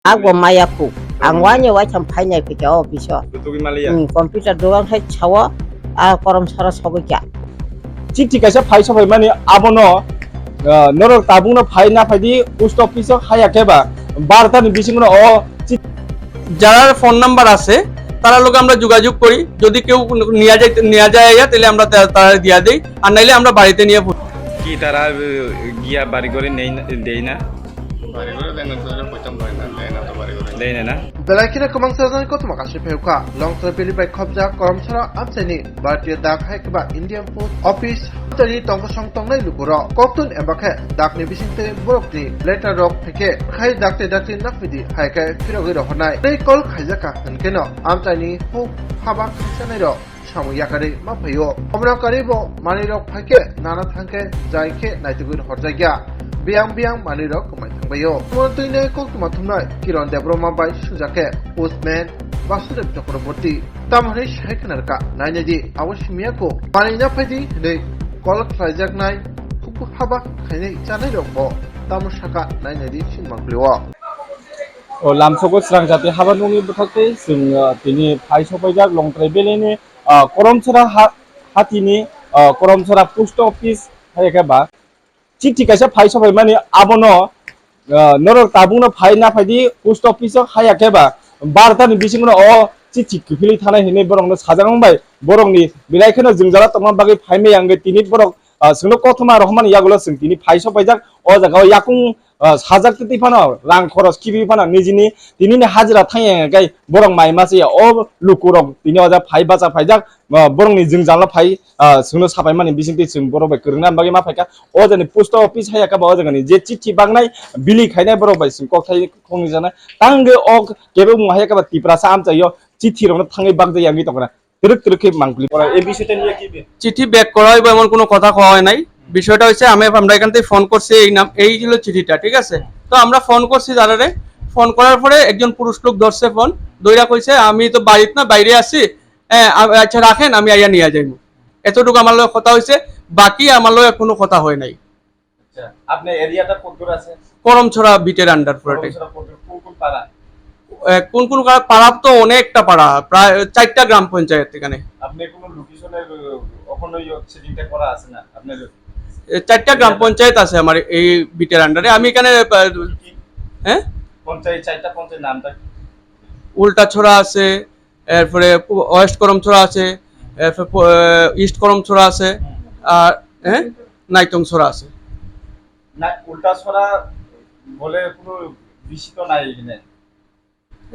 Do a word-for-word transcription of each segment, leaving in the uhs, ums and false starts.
Agbo maya kuk. Ang wani waitham phainai pika office o. Butugwi maliya. Hmm, computer dogan khai chawo, a korom sara sogwi kya. Chithi kaisa phai sobai mani abono, ah, norok tabukno phai na phaidi post office o haya khe ba barta ni bisingo o chit-, যারার phone number আছে, তারা লোকে আমরা যোগাযোগ করি। যদি কেউ নিয়ে যাইতে, নিয়ে যায়, তাহলে আমরা তা-, তারা দিয়া দেই, আর নাইলে আমরা বাড়িতে নিয়ে পৌঁছে কি তারা, আহ, গিয়া বাড়ি ঘরে নেই না, দেই না? বাড়ি ঘরে দেয় না, তাহলে কইতাম পারে না, দেয় না তো বাড়ি ঘরে। দেয় না, না? Belai kheno kwbangsa jani kothoma kaisa phiyok kha. Longtrai Valley bai khopjak Koromsara amchaini Bharatiya Dak hai khe ba Indian Post Office amchaini tongkosong tongnai lukurok. Koktun eba khe dakni bisingtwi borokni letter rok phaikhe khai dakti dakti nakpidi hai khe phirogwi rohornai. Tei call khaijak kha hwnkhe no amchaini huk haba khaisanai rok samung yakarwi ma phaio. Omorok karwi bo manwirok phaikhe nana thangkhe jai khe naitugwi horjakya. Biyang biyang manwirok kwmai thangbaio. Omo twi nai koktwma thumnai Kiron Debbarma bai sujak khe postman Basudev Chakraborty. Tamo hwnwi sai khna rwkha, nainai di, abo simiya kho. Manwi na phai di hwnwi call khlaijaknai hukbu haba khainai chanai rok bo tamo saka, nainai di, sini mangpili o. O lamsogo srang jati haba nungni bwthak tei chwng, ah, tini phai sopaijak Longtrai Valley ni, ah, Koromsara ha-, hatini, ah, Koromsara post office hai khe ba chithi kaisa phai sobai mani abono, ah, norok tabukno phai na phaidi post office o haya khe ba barta ni bisingo o chithi kiphilwi thanai hinwi borokno sajak wng bai borokni belai kheno jwngjala tongma bagwi phai maya wngwi tini borok, ah, chwngno kothoma rohormani yagulo chwng tini phai sopaijak o jaga o yakung, ah, sajak twi phano rang khoros kibi phano nijini tinini hajira thangya khe borok mai masa ya o lukurok tini o jaga phai bacha phaijak, ah, borokni jwngjalo phai, ah, chwngno sapaimani bisingtwi chwng borok bai kwrwngna bagwi ma phaikha. O jani post office hai khe ba o jagani je chithi baknai bili khainai borok bai chwng kokthai khongni janai. Tangwi o kebengmung hai khe ba Tiprasa amchaio chithi rokno thangwi bakjak yangwi tongkha. Twrwk twrwk khe mangpili. Ora, এই বিষয়টা নিয়ে কি বে- চিঠি ব্যাক করা হইব এমন কোনো কথা কওয়া হয় নাই। বিষয়টা হচ্ছে আমি, আমরা এখান থেকে ফোন করছি, এই নাম, এই ছিল চিঠিটা, ঠিক আছে? তো আমরা ফোন করছি যারারে, ফোন করার পরে একজন পুরুষ লোক ধরছে ফোন, ধইরা কইছে, "আমি তো বাড়িত না, বাইরে আছি, হ্যাঁ, আ-, আচ্ছা রাখেন, আমি আইয়া নিয়ে যাইব।" এতটুকু আমার লগে কথা হয়েছে, বাকি আমার লগে কোনো কথা হয় নাই। আচ্ছা, আপনার এরিয়াটা কত দূর আছে? করমছড়া বিটের আন্ডার পুরাটাই। করমছড়া কত দূর? কোন কোন পাড়া? এ, কোন কোন কা-, পাড়া তো অনেকটা পাড়া, প্রায় চারটা গ্রাম পঞ্চায়েত এখানে। আপনি কোনো লোকেশনের, আহ, ওখানে ইয়ে সেটিংটা করা আছে না? আপনার এ, চারটা গ্রাম পঞ্চায়েত আছে আমার এই বিটের আন্ডারে। আমি এখানে, আহ, কি? হ্যাঁ? পঞ্চায়েত, চারটা পঞ্চায়েত নামটা কি? উল্টাছড়া আছে, এরপরে পু-, ওয়েস্ট করমছড়া আছে, এরপরে পু-, আহ, ইস্ট করমছড়া আছে, আর, হ্যাঁ? নাইতংছড়া আছে। না, উল্টাছড়া বলে কোনো বিসি তো নাই এখানে।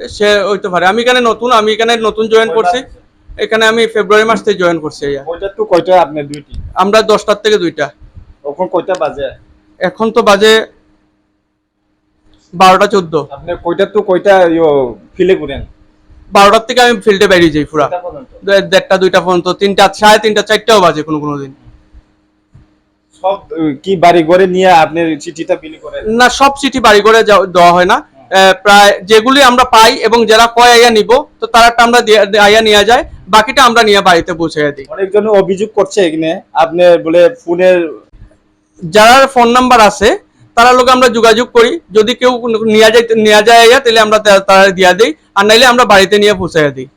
সে হইতে পারে। আমি এখানে নতুন, আমি এখানে নতুন জয়েন করছি। এখানে আমি ফেব্রুয়ারি মাস থেকে জয়েন করছি, ইয়া। কয়টা to কয়টা আপনার ডিউটি? আমরা দশটার থেকে দুইটা। এখন কয়টা বাজে? এখন তো বাজে বারোটা চোদ্দ। আপনি কয়টা to কয়টা, ইয়ো, ফিল্ডে ঘুরেন? বারোটার থেকে আমি ফিল্ডে বেরিয়ে যাই পুরা। কয়টা পর্যন্ত? দে-, দেড়টা, দুইটা পর্যন্ত, তিনটা, সাড়ে তিনটা, চারটাও বাজে কোনো কোনো দিন। সব, আহ, কি বাড়ি ঘরে নিয়ে আপনি চিঠিটা বিলি করেন? না, সব চিঠি বাড়ি ঘরে যাও-, দেওয়া হয় না। হুম। আহ, প্রায় যেগুলি আমরা পাই এবং যারা কয় আইয়া নিব, তো তারাটা আমরা দিয়ে, আইয়া নিয়ে যায়, বাকিটা আমরা নিয়ে বাড়িতে পৌঁছাইয়া দিই। অনেকজন অভিযোগ করছে এখানে, আপনি বলে ফোনের যারার ফোন নাম্বার আছে, তারা লোকে আমরা যোগাযোগ করি। যদি কেউ নিয়ে যাইতে, নিয়ে যায় আইয়া, তাহলে আমরা তা-, তারা দিয়া দেই, আর নাইলে আমরা বাড়িতে নিয়ে পৌঁছাইয়া দিই।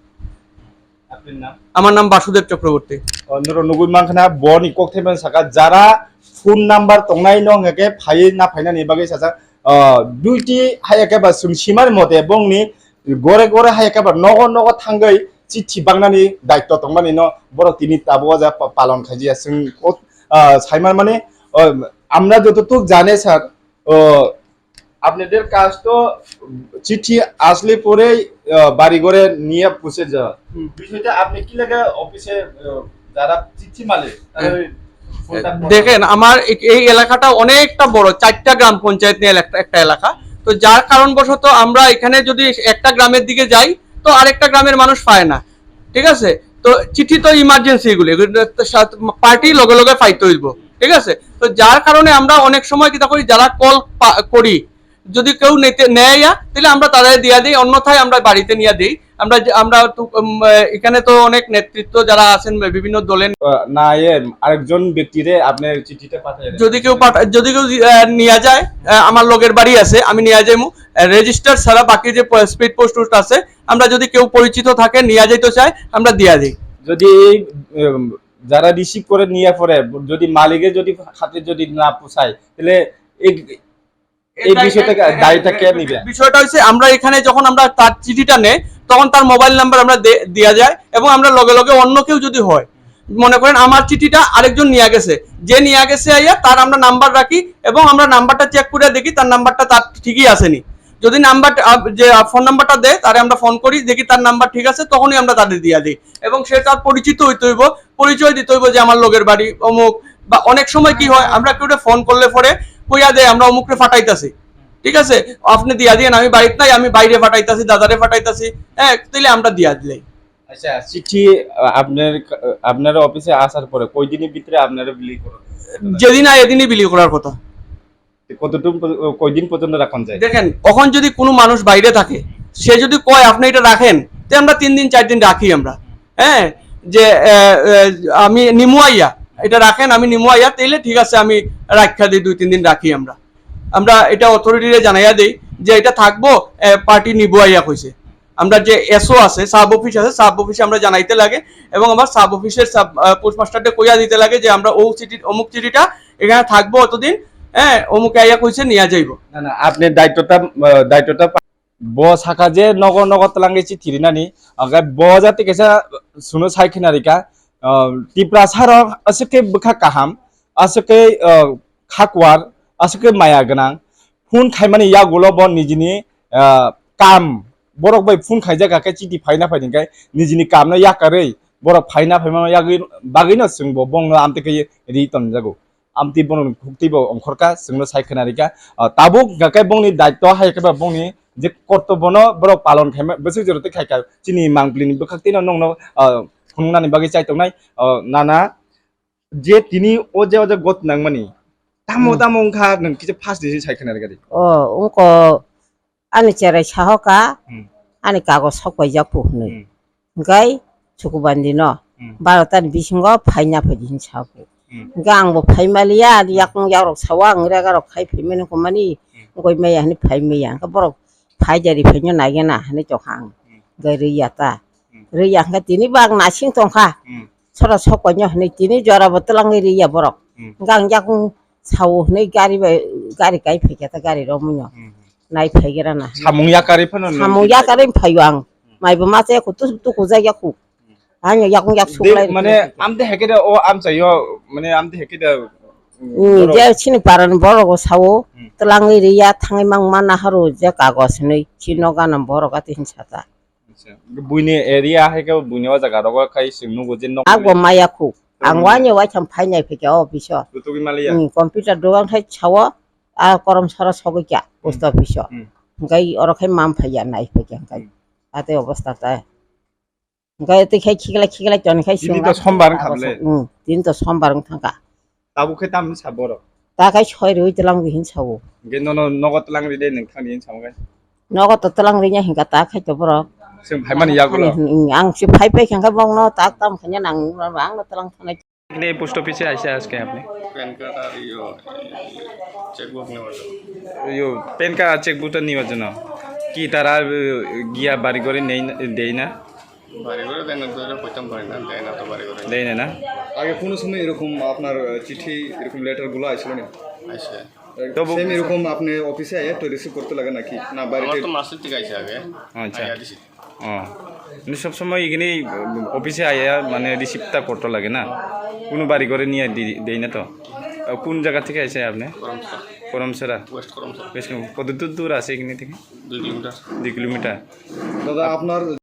আপনার নাম? আমার নাম বাসুদেব Chakraborty. O, noro nugui mankha na, boni kokthai man saka, jara phone number tongnai no hwnkhe phaiwi na phainani bagwi sasa, o, duty hai khe ba chwng simani mote bongni gore gore hai khe ba nogo nogo thangwi chithi baknani daitto tongmani no borok tini tabuk o ja pa-, palon khaijaya. Chwng o, o, saiman mani, o, আমরা যতটুক জানি স্যার, ও, আপনাদের কাজ তো চিঠি আসলে পরেই, আহ, বাড়ি ঘরে নিয়ে পৌঁছে যাওয়া। হুম। বিষয়টা আপনি কি লাগে অফিসে, আহ, যারা চিঠি মালে, তাদের হ্যাঁ। ওই ফোনটা করা দেখেন, আমার এ-, এই এলাকাটা অনেকটা বড়, চারটা গ্রাম পঞ্চায়েত নিয়ে একটা, একটা এলাকা। তো যার কারণবশত আমরা এখানে যদি একটা গ্রামের দিকে যাই, তো আরেকটা গ্রামের মানুষ পায় না, ঠিক আছে? তো চিঠি তো ইমার্জেন্সি এগুলি, এগুলি তো সাত-, পার্টি লগে লগে পাইতে হইব, ঠিক আছে? তো যার কারণে আমরা অনেক সময় কিতা করি, যারা কল পা-, করি, যদি কেউ নিতে নেয় ইয়া, তাহলে আমরা তাদের দিয়া দিই, অন্যথায় আমরা বাড়িতে নিয়ে দিই। আমরা যে, আমরা তো, উম, আহ, এখানে তো অনেক নেতৃত্ব যারা আছেন, বিভিন্ন দলের আহ, না, এ, আরেকজন ব্যক্তিরে আপনার চিঠিটা পাঠাই দেন। যদি কেউ পাঠা-, যদি কেউ, আহ, নিয়ে যায়, আহ, আমার লগের বাড়ি আছে, আমি নিয়ে যাইমু। আহ, রেজিস্টার ছাড়া বাকি যে প-, স্পিড পোস্ট আছে, আমরা যদি কেউ পরিচিত থাকে নিয়ে যাইতে চায়, আমরা দিয়া দিই। যদি এই, উম, যারা রিসিভ করে নিয়ে পরে যদি মালিকে যদি হাতে যদি না পোষায়, তাহলে এই, এই এই দায়টা বিষয়টা কে, কে, দায়টা কে নিবে? বিষয়টা হচ্ছে, আমরা এখানে যখন আমরা তার চিঠিটা নেই, তখন তার মোবাইল নাম্বার আমরা দে-, দেওয়া যায় এবং আমরা লগে লগে অন্য কেউ যদি হয়, মনে করেন আমার চিঠিটা আরেকজন নিয়ে গেছে, যে নিয়ে গেছে আইয়া তার আমরা নাম্বার রাখি এবং আমরা নাম্বারটা চেক করে দেখি তার নাম্বারটা তার ঠিকই আসেনি। যদি নাম্বার, আহ, যে, আহ, ফোন নাম্বারটা দেয়, তারে আমরা ফোন করি, দেখি তার নাম্বার ঠিক আছে, তখনই আমরা তাদের দিয়া দিই। এবং সে তার পরিচিত হইতে হইব, পরিচয় দিতে হইব যে আমার লগের বাড়ি অমুক। বা অনেক সময় কি হয়, আমরা কেউ ফোন করলে পরে কইয়া দেয়, "আমরা অমুকরে ফাটাইতাছি, ঠিক আছে, আপনি দিয়া দিয়েন, আমি বাড়িতে নাই, আমি বাইরে ফাটাইতাছি, দাদারে ফাটাইতাছি।" হ্যাঁ, তাইলে আমরা দিয়া দিলাই। আচ্ছা, চিঠি, আহ, আপনার, আপনার অফিসে আসার পরে কয় দিনের ভিতরে আপনারা বিলি করেন? যেদিন আয়, এদিনই বিলি করার কথা। কতটুকু প-, কয়দিন পর্যন্ত রাখা যায়? দেখেন, এখন যদি কোনো মানুষ বাইরে থাকে, সে যদি কয়, "আপনি এটা রাখেন", তে আমরা তিন দিন, চার দিন রাখি আমরা। হ্যাঁ, যে, আহ, আহ, "আমি নিমু আইয়া, এটা রাখেন, আমি নিমু আইয়া", তাইলে ঠিক আছে, আমি রাখা দিই, দুই তিন দিন রাখি আমরা। আমরা এটা অথরিটিরে জানাইয়া দেই যে এটা থাকবো, আহ, পার্টি নিবো আইয়া কইছে। আমরা যে এসও আছে, সাব অফিস আছে, সাব অফিসে আমরা জানাইতে লাগে এবং আমার সাব অফিসের সাব, আহ, পোস্টমাস্টারকে কইয়া দিতে লাগে যে আমরা ও চিঠি, অমুক চিঠিটা এখানে থাকবো অতদিন, হ্যাঁ, অমুকে আইয়া কইছে নিয়া যাইবো। না, না, আপনি দায়িত্বটা, আহ, দায়িত্বটা পা-, bo saka je nogo nogo twlangwi chithi rinani, hwnkhe bo jati kaisa chwngno sai khna rikha, ah, Tiprasa rok aswk khe bwkha kaham, aswk khe, ah, khakwar, aswk khe maya gwnang, phone khaimani yagulo bo nijini, ah, kam, borok bai phone khaijak khe chithi phaina phaidi khe nijini kamno yakarwi borok phaina phaima yagwi bagwino chwngbo bongno amtwi khe ri tonjago. Amtwi bono khukti bo ongkhorkha, chwngno sai khna rikha. Ah, tabuk hwnkhe bongni daitw hai khe ba bongni je kortobono borok palon khaima bwswk jora twi khaikha. Chini mangpili ni bwkhak tino nongno, ah, phunuknani bagwi chai tongnai, ah, nana je tini o je o je got nangmani tamo Hmm. tamo wngkha nwng kisa first decision sai khna rikha di. O wngkha ani cherai sahoka Hmm. ani kagoj sok paijak pu hwnwi. Hmm. Hwnkhe chukubandi no Hmm. barota ni bisingo phaina phaidi hwn saku. Hmm. Hwnkhe ang bo phai maliya, Hmm. yakung yakrok sao ang rega rok khai phaimani kumani Hmm. wngoi maya hwnwi phai maya. Hwnkhe borok phai jari phaino naigena hwnwi tongkha ang. Hmm. Hwnkhe rwya ta. Hmm. Rwya hwnkhe tini bo ang nasing tongkha. Hmm. Sora sok paino hwnwi tini jora bo twlangwi rwya borok. Hmm. Hwnkhe ang yakung sao hwnwi gari bai, gari kai phaikha ta gari romwino. Hmm. Nai phaigra na. Samung yakarwi phano nung Samung tini yakarwi phaio ang. Hmm. Maibo machaya khu tus-, tukujak ya khu. Hmm. Ano yakung yak De, suklai mane rwkhe. Amte hekeda o amchaio, mane amte hekeda, mm, Hmm, borok. Je chini parani borok o sao, Hmm. twlangwi rwya thangwi mang mana haru je kagos hwnwi chino gana borok ati hinsata. Acha. Buini area hai khe buini o jaga rogo khai chwng nugo je nok Agbo maya khu. Ang Hmm. Wani waitham phainai phikha o office o. Butugwi maliya? Hmm, computer dogan khai sao, a korom sora sogwi kha post Hmm. office o. Hmm. Hwnkhe oro khai mam phaiya nai phikha hwnkhe. Hmm. Ate obostha ta. Hwnkhe tei khai khiklai khiklai toni khai Tini to sombar wngkha bole. Hmm, tini to sombar wng thangkha. Tabuk khe tamni sa borok? Ta khai soi rwi twlang di hin sao. Hwnkhe nono nogo twlang ride nwng thani hin sao khe? Nogo to twlang rinya hinka ta khai to borok. Chwng phaimani yagulo? Ang si phai phai khe bongno ta tam khanya nang ang no twlang thanai. এখানে পোস্ট অফিসে আইসা আজকে আপনি? Pan card আর ইয়ো, চেকবুক নেওয়ার জন্য। ইয়ো, pan card আর চেকবুকটা নেওয়ার জন্য। কি তারা, আহ, গিয়া বাড়ি ঘরে নেই না, দেয় না? বাড়ি ঘরে দেয় না, তো এটা করতাম পারি না, দেয় না তো বাড়ি ঘরে। দেয় না, না? আগে কোনো সময় এরকম আপনার, আহ, চিঠি, এরকম লেটারগুলো আসছিল না? আসছে। তবু সেম এরকম আপনি অফিসে আইয়া তো রিসিভ করতে লাগে নাকি? না, বাড়িতে? আমার তো মাসের থেকে আইসে আগে। আচ্ছা। আইয়া দিছি। ও। মানে সবসময় এখানে অফিসে আইয়া মানে রিসিভটা করতে লাগে না? কোনো বাড়ি ঘরে নিয়ে দি-, দেয় না তো? আহ, কোন জায়গা থেকে আসে আপনি? করমছড়া। করমছড়া? ওয়েস্ট করমছড়া। বেশ কত দূর দূর আছে এখানে থেকে? দুই কিলোমিটার। দুই কিলোমিটার। দাদা, আপনার